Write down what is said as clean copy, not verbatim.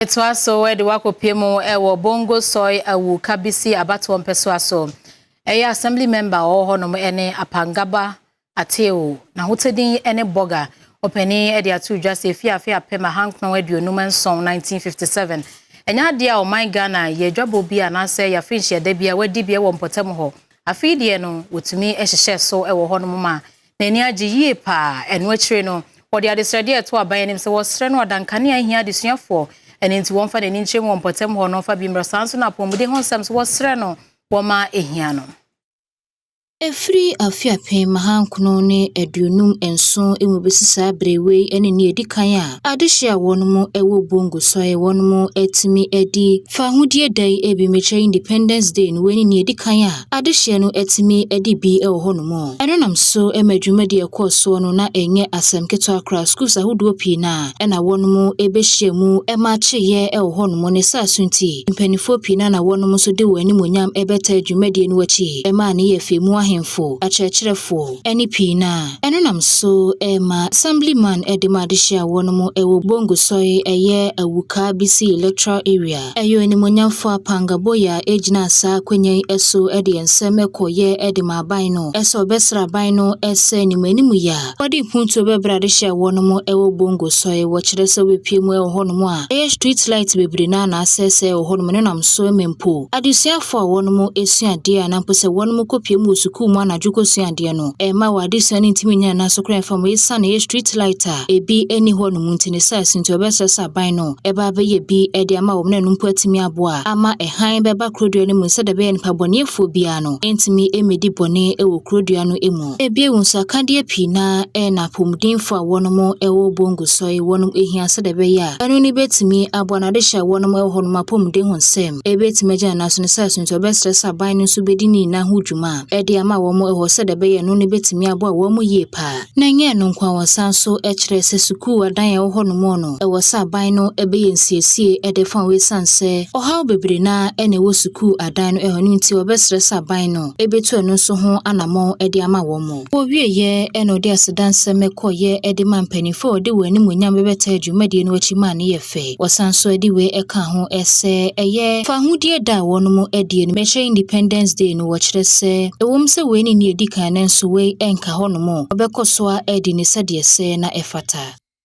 Etoa so de wakɔpie mu wɔ Bongo Soe Awukabisi abatoɔ mpɛsoa so. Ɛyɛ assembly member a ɔwɔ hɔnom ne Apangaba Ateo na hotedin ne Bɔga. Ɔpanin de ato dwa sɛ efi afe 1957, 1957, ɛnyɛ adeɛ a ɔman Ghana yɛ adwabɔ bi anaasɛ yɛafe nhyiada bi a wadi bi wɔ mpɔtam hɔ. Afei deɛ no, wɔtumi hyehyɛ so wɔ hɔnom ma n'ani agye yie paa. Ɛno akyire no, wɔde adesrɛdeɛ ɛto aban anim sɛ wɔsrɛ no ɔdankanea ahia adesuafoɔ, ɛno nti wɔmfa n'ani nkyerɛ mu wɔ mpɔtam hɔ no ɔfa bi mmerɛ. Saa nso no, apɔmuden ho nsɛm so wɔsrɛ no wɔma ehia no. Ɛfiri afe 1957 mu bɛsi saa berɛ wei ne nea ɛdi kan a adehye a wɔnom wɔ Bongo Soe wɔnom atumi adi fahodie da yi bi, mekyerɛ Independence Day no, wei ne nea ɛdi kan a adehyeɛ no atumi adi bi wɔ hɔnom. Ɛno nam so ma dwumadi ɛkɔɔ soɔ no na ɛnyɛ asɛm ketewa koraa. Schools ahodoɔ pii na ɛna wɔnom bɛhyia mu ma akyeyɛ wɔ hɔnom ne saa so nti mpanimfoɔ pii na wɔnom nso de wɔn animuonyam bɛta dwumadie no akyi ɛmaa ne yɛ fɛ mu ahemfo, akyerɛkyerɛfoɔ ne pii na ɛno nam so ma assemblyman de ma adehye a wɔnom wɔ Bongo Soe, ɛyɛ Awuka Bisi electoral area, ɛyɛ animuonyamfoɔ Apangaboya gyina saa akonnwa yi so de nsɛm kɔyɛ de ma aban no ɛsɛ ɔbɛsrɛ aban no sɛ anim anim yi a wɔde mpuntuo bɛbrɛ adehye a wɔnom wɔ Bongo Soe. Wɔkyerɛ sɛ wɔbɛpie mu wɔ hɔnom a ɛyɛ street light bebree na asɛesɛe wɔ hɔnom no nam so ma mpo adesuafoɔ a wɔnom sua adeɛ anaa mpo sɛ wɔnom kɔpie mu wɔ sukuu mu anadwo kɔsua adeɛ no, ɛma wɔ adesua no ntumi nyɛ anaso koraa mfa mu ɛsiane ɛyɛ street light a ebi ani hɔ nom nti. Ne saa nti ɔbɛsrɛ sɛ aban no ɛba abɛyɛ bi de ama wɔn na ɛno mpo atumi aboa ama ɛhan bɛba kurodua no mu, sɛdeɛ ɛbɛyɛ nipa bɔneɛfoɔ biara no ntumi mmɛdi bɔne wɔ kurodua no mu. Ebie nso akadeɛ pii na ɛna apɔmudenfoɔ a wɔnom wɔ Bongo Soe wɔnom ehia, sɛdeɛ ɛbɛyɛ a ɛno no bɛtumi aboa na adehyɛ a wɔnom wɔ hɔ nom apɔmuden ho nsɛm ɛbɛtumi agyina n'aso. Ne saa nti ɔbɛsrɛ sɛ aban no nso bɛdi ne nyinaa ho dwuma a ɛde ama wɔn wɔ hɔ, sɛdeɛ ɛbɛyɛ no bɛtumi aboa wɔn mu yie paa. Na ɛnyɛ ɛno nko a, wɔsan so kyerɛ sɛ sukuu adan a ɛwɔ hɔnom no, ɛwɔ sɛ aban no bɛyɛ nsiesie de fa ho, esiane sɛ ɔhaw bebree naa ɛna ɛwɔ sukuu adan no ɛhɔ no nti wɔbɛsrɛ sɛ aban no ɛbɛtu ɛno nso ho anammɔn de ama wɔn mo. Wɔwieɛ ɛna ɔde aseda nsɛm kɔyɛ de ma mpanimfoɔ a wɔde wɔn animuonyam bɛbɛtaa dwumadie no akyi maa ne yɛ fɛ. Wɔsan so de wei ɛka ho sɛ ɛyɛ fahodie da a wɔnom adie no, bɛhyɛ Independence Day no, wɔkyerɛ sɛ ɛwom sɛ wei ne ne ɛdi kan, nanso wei ɛnka hɔnom, ɔbɛkɔ so a adi ne sɛdeɛ sɛ na ɛfata.